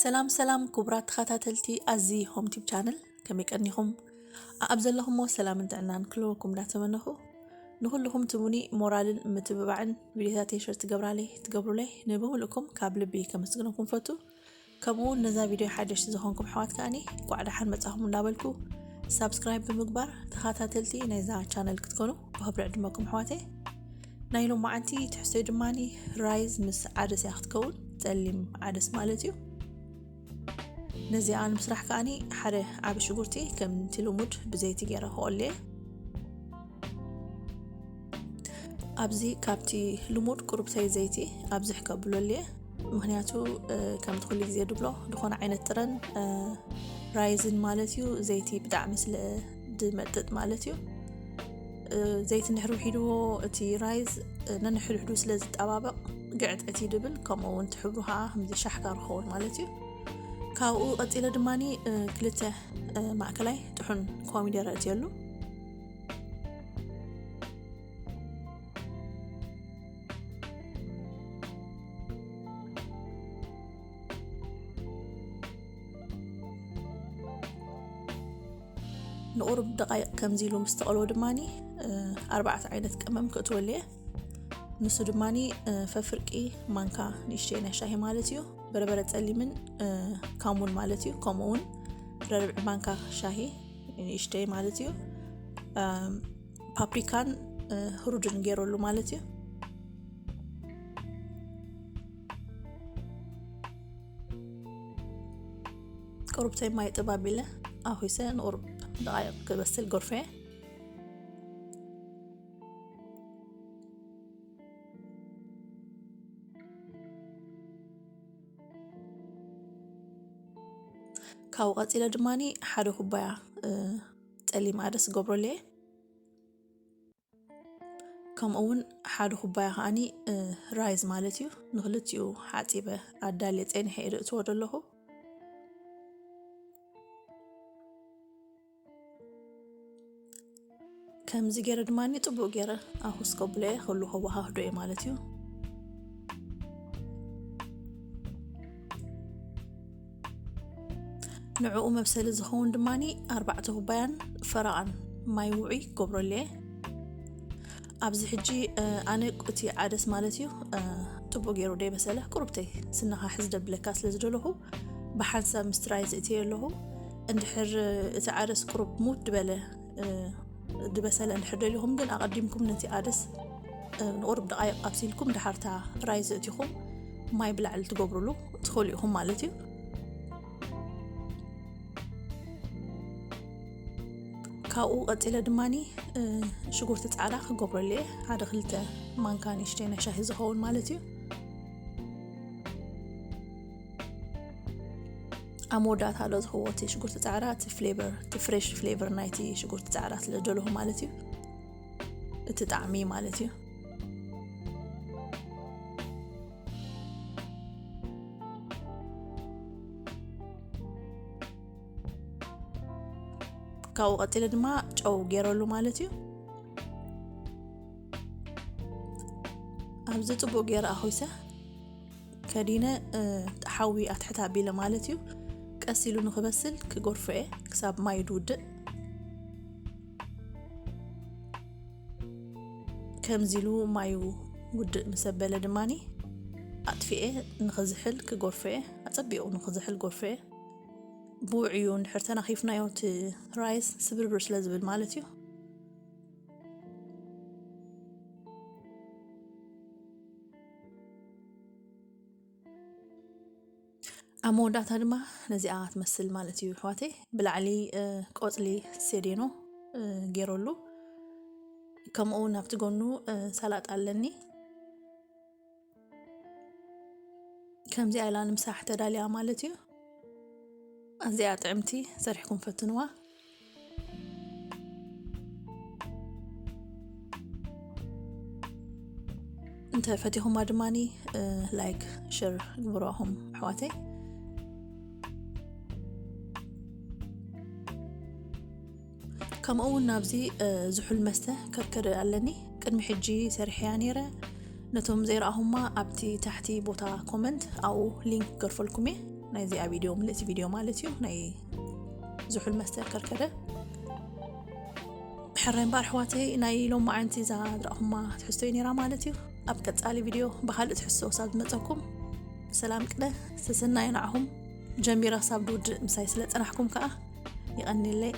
ሰላም ሰላም ክቡራት ተኸታተልቲ ኣዚ ሆም ቲብ ቻነል፣ ከመይ ቀኒኹም? ኣብ ዘለኹሞ ሰላምን ጥዕናን ክህልወኩም እንዳተመነኹ፣ ንኹልኹም ትቡኒ ሞራልን ምትብባዕን ቪዲዮታተይ ሸር ትገብራለይ ትገብሩለይ ንብምልእኩም ካብ ልቢ ከመስግነኩም ፈቱ። ከምኡ እውን ነዛ ቪዲዮ ሓደሽቲ ዝኾንኩም ኣሕዋት ከኣኒ እንኳዕ ደሓን መጻኹም እንዳበልኩ፣ ሳብስክራይብ ብምግባር ተኸታተልቲ ናይዛ ቻነል ክትኮኑ ብኽብሪ ዕድመኩም ኣሕዋተይ። ናይ ሎማዓንቲ ትሕዝቶይ ድማኒ ራይዝ ምስ ዓደስ እያ ክትከውን፣ ጸሊም ዓደስ ማለት እዩ። ነዚኣ ንምስራሕ ከኣኒ ሓደ ዓቢ ሽጉርቲ ከምቲ ልሙድ ብዘይቲ ገይረ ክቆሊ እየ። ኣብዚ ካብቲ ልሙድ ቁሩብተይ ዘይቲ ኣብዝሕ ከብለሉ እየ። ምኽንያቱ ከምቲ ኩሉ ግዜ ድብሎ ዝኾነ ዓይነት ጥረን ራይዝን ማለት እዩ ዘይቲ ብጣዕሚ ስለ ድመጥጥ ማለት እዩ። ዘይቲ እንድሕር ውሒድዎ እቲ ራይዝ ነንሕድሕዱ ስለ ዝጠባበቕ ግዕጥዕት እዩ ድብል፣ ከምኡ እውን እቲ ሕብሩ ከዓ ከምዚ ሻሕጋር ክኸውን ማለት እዩ። ካብኡ ቀፂለ ድማኒ ክልተ ማእከላይ ጥሑን ኮሚደረ እትየሉ። ንቑሩብ ደቃይቕ ከምዚ ኢሉ ምስ ተቐልዎ ድማኒ ኣርባዕተ ዓይነት ቀመም ክእትወሉ እየ። ንሱ ድማኒ ፈፍርቂ ማንካ ንእሽተይ ናይ ሻሂ ማለት እዩ። በርበረ ጸሊምን ካሙን ማለት እዩ። ከምኡ እውን ረብዒ ማንካ ሻሂ ንእሽተይ ማለት እዩ። ፓፕሪካን ህሩድን ገይረሉ ማለት እዩ። ቁሩብተይ ማይ ጥብ ኣቢለ ኣኹሰ ንቁሩብ ደቃይቕ ክበስል ገርፈየ። ካብኡ ቀፂለ ድማኒ ሓደ ኩባያ ጸሊም ዓደስ ገብረሉ እየ። ከምኡ እውን ሓደ ኩባያ ከዓኒ ራይዝ ማለት እዩ። ንክልቲኡ ሓፂበ ኣዳልየ ፀኒሐ እየ ዘእትዎ ዘለኹ። ከምዚ ገይረ ድማ ጽቡቅ ገይረ ኣኹስ ከብሎ እየ። ኩሉ ከወሃህዶ እየ ማለት እዩ። ንዕኡ መብሰሊ ዝኸውን ድማ ኣርባዕተ ኩባያን ፈረቓን ማይ ውዑይ ክገብረሉ እየ። ኣብዚ ሕጂ ኣነ እቲ ዓደስ ማለት እዩ ጽቡቅ ገይሩ ደይበሰለ ቁሩብተይ ስንኻ ሕዝ ደብለካ ስለ ዝደለኹ ብሓንሳብ ምስቲ ራይዝ እትየ ኣለኹ። እንድሕር እቲ ዓደስ ቁሩብ ሙት ድበለ ድበሰለ እንድሕር ደሊኹም ግን ኣቐዲምኩም ነቲ ዓደስ ንቁሩብ ደቃይቕ ኣብሲልኩም ድሓርታ ራይዝ እቲኹም ማይ ብላዕሊ ትገብሩሉ ትኽእሉ ኢኹም ማለት እዩ። ካብኡ ቀፂለ ድማኒ ሽጉርቲ ፃዕዳ ክገብረሉ እየ። ሓደ ክልተ ማንካ ንእሽተይ ናይ ሻሂ ዝኸውን ማለት እዩ። ኣብ መወዳእታ ዶ ዝኸውን እቲ ሽጉርቲ ፃዕዳ እቲ ፍሌቨር እቲ ፍሬሽ ፍሌቨር ናይቲ ሽጉርቲ ፃዕዳ ስለ ዝደለኹ ማለት እዩ። እቲ ጣዕሚ ማለት እዩ። ካብኡ ቀፂለ ድማ ጨው ገይረሉ ማለት እዩ። ኣብዚ ፅቡቅ ገይረ ኣኹይሰ ከዲነ ሓዊ ኣትሕት ኣቢለ ማለት እዩ። ቀስ ኢሉ ንክበስል ክጎርፎ እየ ክሳብ ማዩ ድውድእ። ከምዚ ኢሉ ማዩ ውድእ ምስ ኣበለ ድማኒ ኣጥፊኤ ንክዝሕል ክጎርፎ እየ። ኣጸቢቑ ንክዝሕል ጎርፎ እየ። ብውዕዩ እንድሕር ተናኺፍናዮ እቲ ራይስ ስብርብር ስለ ዝብል ማለት እዩ። ኣብ መወዳእታ ድማ ነዚኣ ትመስል ማለት እዩ ኣሕዋተይ። ብላዕሊ ቆጽሊ ሴዴኖ ገይረሉ፣ ከምኡ እውን ኣብቲ ጎኑ ሰላጣ ኣለኒ። ከምዚኣ ኢላ ንምሳሕ ተዳልያ ማለት እዩ። ኣዚኣ ጥዕምቲ፣ ሰሪሕኩም ፈትንዋ። እንተ ፈቲኹማ ድማኒ ላይክ ሸር ግብሩ ኣኹም ኣሕዋተይ። ከምኡ እውን ናብዚ ዝሑል መስተ ከርከደ ኣለኒ። ቅድሚ ሕጂ ሰሪሐያ ነይረ። ነቶም ዘይረኣኹማ ኣብቲ ታሕቲ ቦታ ኮመንት ኣብኡ ሊንክ ገርፈልኩም እየ። ናይዚኣ ቪድዮ ምልእቲ ቪድዮ ማለት እዩ ናይ ዝሑል መስተ ከርከደ። ሕራይ እምበኣር ኣሕዋተይ ናይ ሎማዓንቲ እዛ ዝረእኹማ ትሕዝቶይ ነይራ ማለት እዩ። ኣብ ቀጻሊ ቪድዮ ብኻልእ ትሕዝቶ ክሳብ ዝመጸኩም ሰላም ቅነ ሰሰናዩ ንዓኹም። ጀሚረ ክሳብ ድውድእ ምሳይ ስለ ጸናሕኩም ከኣ የቐንየለይ።